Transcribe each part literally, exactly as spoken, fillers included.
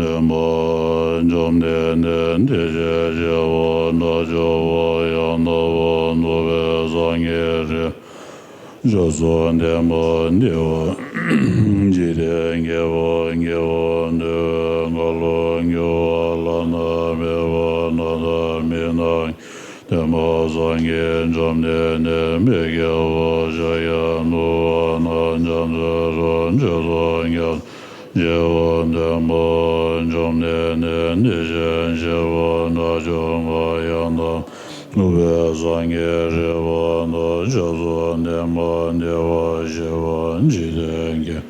འདུན་པ་བཅོམ་ལྡན་འདས་དེ་བཞིན་གཤེགས་པ་དགྲ་བཅོམ་པ་ཡང་དག་པར་རྫོགས་པའི་སངས་རྒྱས་སྲས། སྐྱབས་སུ་ལྡན་པ་འདི་བ་འཇིག་རྟེན་ཁྱད་པར་འགེགས་པར་འདོད་པའི་ཁ་ལོ་སྒྱུར་བ་བླ་ན་མེད་པ་ནམ་མཁའ་མི་ནམ། འདུན་པ་སངས་རྒྱས་བཅོམ་ལྡན་འདས་མི་དགེ་བ་ཕྱག་རྒྱ་ནུབ་པ་ན་བྱང་ཆུབ་སེམས་མཆོག་ཏུ་སྐྱབས་སུ་མཆིའོ། འདུན་པ་བཅོམ་ལྡན་འདས་དེ་བཞིན་གཤེགས་པ་དགྲ་བཅོམ་པ་ཡང་དག་པར་རྫོགས་པའི་སངས་རྒྱས་སྲས་པ་དང་། སྐྱབས་སུ་ལྡན་པ་བདེ་བར་གཤེགས་པ་འཇིག་རྟེན་ཁྱད་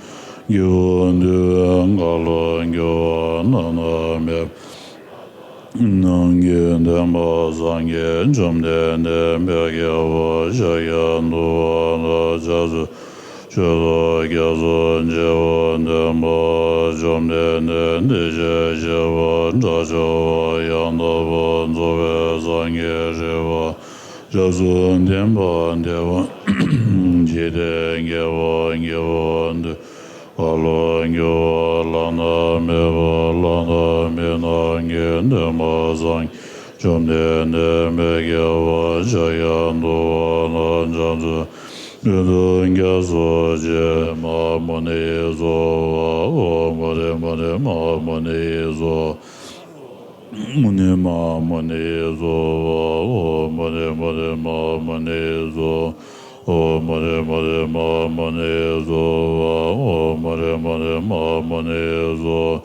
འགྱུར་འདུལ་བའི་ཁ་ལོ་སྒྱུར་བ་བླ་ན་མེད་པ། ནམ་མཁའི་འདུན་པ་སངས་རྒྱས་བཅོམ་ལྡན་འདས་མི་དགེ་བ་ཕྱག་རྒྱ་ནུབ་པ་ན་བྱང་ཆུབ་སེམས་མཆོག་ཏུ་སྐྱབས་སུ་མཆིའོ། འདུན་པ་བཅོམ་ལྡན་འདས་དེ་བཞིན་གཤེགས་པ་དགྲ་བཅོམ་པ་ཡང་དག་པར་རྫོགས་པའི་སངས་རྒྱས་སྲས་པ། སྐྱབས་སུ་ལྡན་པ་བདེ་བ་འཇིག་རྟེན་ཁྱད་པར་འགེགས་པར་འདོད། ཁ་ལོ་སྒྱུར་བ་བླ་ན་མེད་པ་བླ་ན་མེད་ནམ་མཁའི་འདུན་པ་སངས་རྒྱས་བཅོམ་ལྡན་འདས་མི་དགེ་བ་ཕྱག་རྒྱ་ནུབ་པ་ན་བྱང་ཆུབ་སེམས་མཆོག་ཏུ་སྐྱབས་སུ་མཆི། མ་ཧཱ་མུ་ནི་ཡི་གསོལ་བ། ཨོཾ་མུ་ནི་མུ་ནི་མ་ཧཱ་མུ་ནི་ཡི་གསོལ། མུ་ནི་མ་ཧཱ་མུ་ནི་ཡི་གསོལ་བ། ཨོཾ་མུ་ནི་མུ་ནི་མ་ཧཱ་མུ་ནི་ཡི་གསོལ། ཨོཾ་མུ་ནི་མུ་ནི་མ་ཧཱ་མུ་ནི་ཡི་གསོལ་བ། ཨོཾ་མུ་ནི་མུ་ནི་མ་ཧཱ་མུ་ནི་ཡི་གསོལ།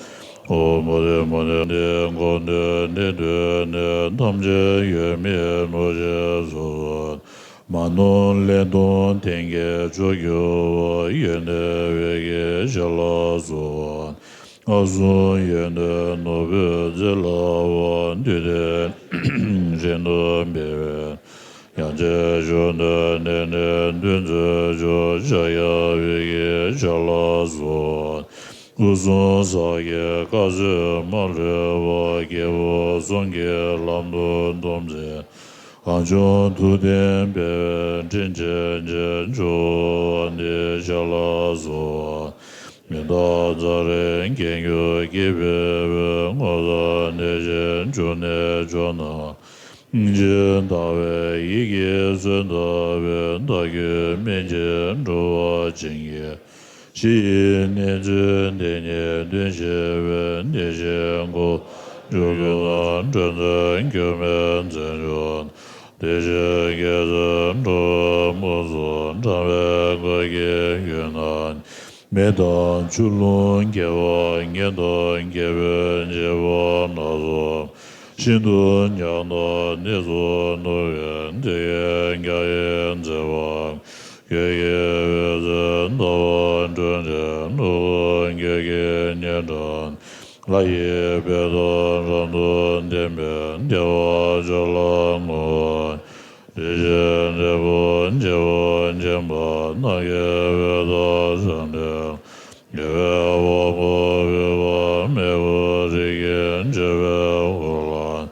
ཨོཾ་མུ་ནི་མུ་ནི་འདི་འཁོར་འདས་འདི་དུས་འདི་ཐམས་ཅད་ཡོད་མེད་ལྷུན་གྱིས་གྲུབ་པ། མ་ནོར་ལས་དང་ལྡན་གྱི་མཆོག་གྱུར་པ། ཡོན་ཏན་འོད་ཀྱི་ཞལ་ལ་གསོལ་བ། ཨ་གསུང་ཡོན་ཏན་ནོར་བུས་བརྩེགས་ལ་བ། འདུས་ཏེ་རིང་དུ་འཕེལ་བའི་དབྱངས་ཅན་ཞབས་རྡུལ་ནས་ནི་འདུད་འཛོལ་ཆོག་ཕྱག་གཡས་འོད་ཀྱི་ཞལ་ལ་གསོལ་བ། སྐུ་གསུམ་ས་གའི་སྐ་ཚོད་མ་ལུས་པ། རྒྱལ་པོ་གསུམ་གྱི་ལམ་དུ་འདོམས་མཛད། གང་བྱུང་ཐུབ་བསྟན་འཕེལ་བའི་དྲིན་ཅན་གྱི་མཆོག་འདི་ཞལ་ལ་གསོལ་བ། མི་རྟག་རྩ་ལས་སྐྱེ་འགྱུར་སྐྱེ་འཕེལ་བའི། སྔོ་བསངས་ནས་བཞེས་འབྱུང་གནས་མཆོག་རྣམས། ཇི་ལྟ་བའི་ཡིད་ཀྱིས་གསོལ་བཏབ་པའི། བདག་རྒྱུད་སྨིན་བྱེད་འགྲོ་བ་ཅན་གྱི། ཕྱི་ཡི་གནས་ཚུལ་འདི་ཉིད་དོན་ཤེས་པའི། དེ་བཞིན་འཁོར་བ་འཇུག་རྒྱུ་དང་། འགྲོ་དོན་སྒྱུ་མའི་མཚན་མཆོག་དེ་བཞིན་སྐྱེ་ཚེ་འགྲོ་བའི་མུར་ཚོགས། འགྲང་བའི་གོས་ཀྱིས་གོས་ན་མེ་དང་ཆུ་རླུང་རྒྱས་པ་ཉིད་དང་། རྒྱལ་པོའི་བྱེད་པོ་སྣ་ཚོགས། ཤིན་ཏུ་ཉག་དང་ནི་ཚོགས་ནོར་བུའི། དེ་ཡི་རྒྱ་ཡིས་མཛེས་པ། གོས་ཀྱི་འོད་ཟེར་ཟླ་བ་སྒྲོན་ཏེ། ནོར་བུ་འགྱུར་གྱི་ཉི་གྲངས། ལྷ་ཡི་དཔལ་དང་རབ་ཏུ་ལྡན་པའི། བདེ་བ་མཆོག་ལ་བསྔོ་བ། དེ་བཞིན་འབྲས་བུ་བྱེ་བ་ཅན་པ། ནམ་མཁའི་འོད་དང་འདྲ་སྟེ། དགེ་བའི་དབང་པོ་འཕེལ་བ་མེད་པ། རིགས་ཀྱི་བྱེ་བའི་འོད་ལ།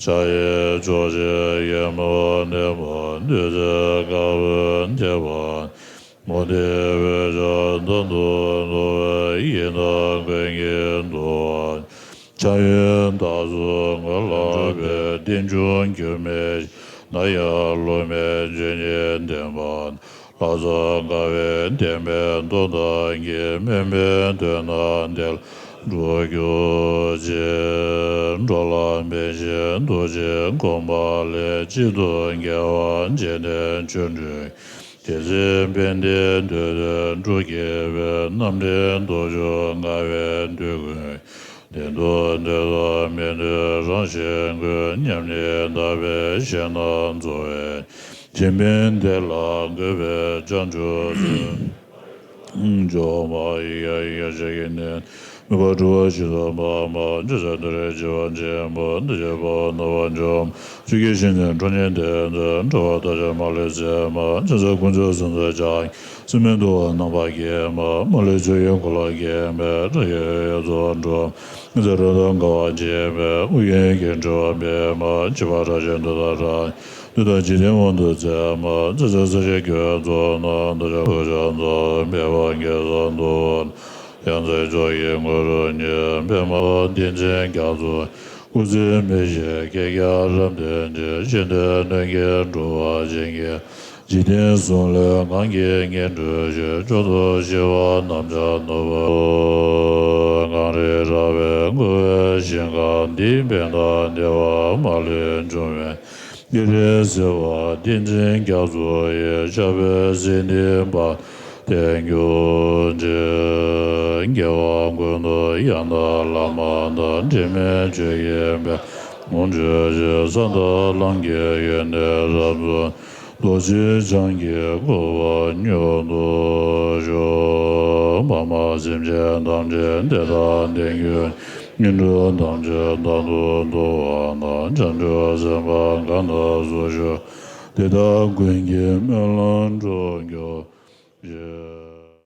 ཕྱག་གཡས་ཕྱོགས་བཞིར་ཡར་མར་གནོན་པ། བདུད་རྩིའི་དཀར་པོས་འདེབས་པ། མུ་སྟེགས་འོད་ཆགས་དོན་དུ་འགྲོ་བའི། ཡི་དམ་མགོན་གྱིས་འདུལ་བ། ཕྱག་གཡོན་དར་ཚོན་ངོས་ལ་སྦས། རྟེན་འབྱུང་སྒྱུ་མའི་ནམ་ཡང་ལྷུང་མེད་ཆོས་ཉིད་ལྡན་པ། ལྷ་ཚངས་དཀར་པོས་བསྟན་པའི་མདོ་དང་གཉིས། དམན་པའི་དོན་རྣམས་དེ་ལ་འགྲུབ་གྱུར་ཅིག། འགྲོ་ལ་ཕན་ཞིང་ཐུགས་རྗེས་འགོངས་པ་ལས། གཅིག་ཏུ་དགེ་བ་བྱས་ནས་ཆོས་འབྲིང་། རྗེ་བཙུན་དཔལ་ལྡན་འདུས་སྡེ་འབྲུག་རྒྱལ་པའི། རྣམ་འདྲེན་རྡོ་རྗེ་དགའ་བའི་མདུད་ཀྱིས། བདེན་སྟོབས་འདི་དག་མི་འདོད་རང་བཞིན་ཀུན། མཉམ་ཉིད་དག་པའི་ཞིང་རྣམས་རྫོགས་པའི། འཇིག་རྟེན་འདི་ལ་འགོད་པའི་བྱང་ཆུབ་སེམས། འཇོམས་པ་ཡི་གེ་ཡེ་ཤེས་ཀྱི་གནས། དམིགས་པ་འཁྲུལ་པ་ཞི་སོགས་སྤངས་པ། ཇི་སྲིད་དུ་རེག་བྱིས་པ་ཆེན་པོ། འདུ་བྱེད་པ་རྣམ་པར་འཇོམས། ཆོས་ཀྱི་བཤེས་གཉེན་ཁྲོ་གཉེར་ལྡན་མཛད། འགྲོ་བ་དག་ཀྱང་མ་ལུས་མཛེས་མ། ཇི་སྲིད་ཀུན་ཚོགས་སེམས་ཙམ་བྱ། སེམས་མི་སྡུག་པ་རྣམ་པར་སྐྱེས་མ། མ་ལུས་ཆོས་ཀྱི་འཁོར་ལོས་བརྒྱན་པའི། དགྲ་བགེགས་ཡོངས་རྫོགས་འགྲོ། ཉི་ཚེ་རབ་ཏུ་དགའ་བ་བྱེད་པའི། ཨོ་རྒྱན་གྱི་སྤྲུལ་པ་པདྨ། འཇིགས་པ་སྐྲག་ཕྱིར་འདི་དག་སྐྲག། འདི་དག་འཇིག་རྟེན་དབང་དུ་མཛད་མ། ཇི་སྲིད་ས་གཞི་རྒྱ་མཚོ་ན། འདུ་བྱེད་ཕུང་ཤ་རྫོགས། མེ་འབར་གེ་སར་འདུལ་བ། ཡང་རྩེ་ཕྱོགས་ཀྱི་ངོ་བོ་ཉིད། པདྨ་ཏིང་འཛིན་རྒྱ་མཚོ། སྐུ་ཚེ་མི་ཤིགས་བསྐལ་བརྒྱར་རབ་བརྟན་ཅིང་། གཞན་དོན་ལྷུན་གྱིས་གྲུབ་པར་བྱིན་གྱིས། འཇིག་རྟེན་གསུམ་ལས་ངང་གིས་ངེས་འགྲོ་ཞིང་། མཆོག་ཏུ་ཞི་བ་རྣམ་བྱང་ནུབ་པ། གངས་རི་ར་བས་བསྐོར་བའི་ཞིང་ཁམས་འདི། ཕན་དང་བདེ་བ་མ་ལུས་འབྱུང་བའི། བསྐལ་པའི་སྲིད་པ་ཏིང་འཛིན་རྒྱ་མཚོ་ཡི། ཕྱག་འབུལ་སྲིད་མཐའི་དཔལ་དེ་འགྱུར་ཅིག། རྒྱལ་བ་ཀུན་ཏུ་ཡང་དག་བླ་མ་དང་། དྲི་མེད་ཆོས་ཀྱི་དཔལ་ལོངས་སྤྱོད་ཅིང་། ས་དང་ལམ་གྱི་ཡོན་ཏན་རབ་རྫོགས། རྡོ་རྗེ་འཆང་གི་གོ་འཕང་མྱུར་དུ་ཤོག། ཕ་མ་སེམས་ཅན་ཐམས་ཅད་བདེ་དང་ལྡན་གྱུར། ངན་འགྲོ་ཐམས་ཅད་དག་ཏུ་འདུལ་བ་དང་། བྱང་ཆུབ་སེམས་དཔའ་གང་དག་སུ་བཞུགས། དེ་དག་ཀུན་གྱི་སྨོན་ལམ་འགྲུབ་གྱུར་ཅིག།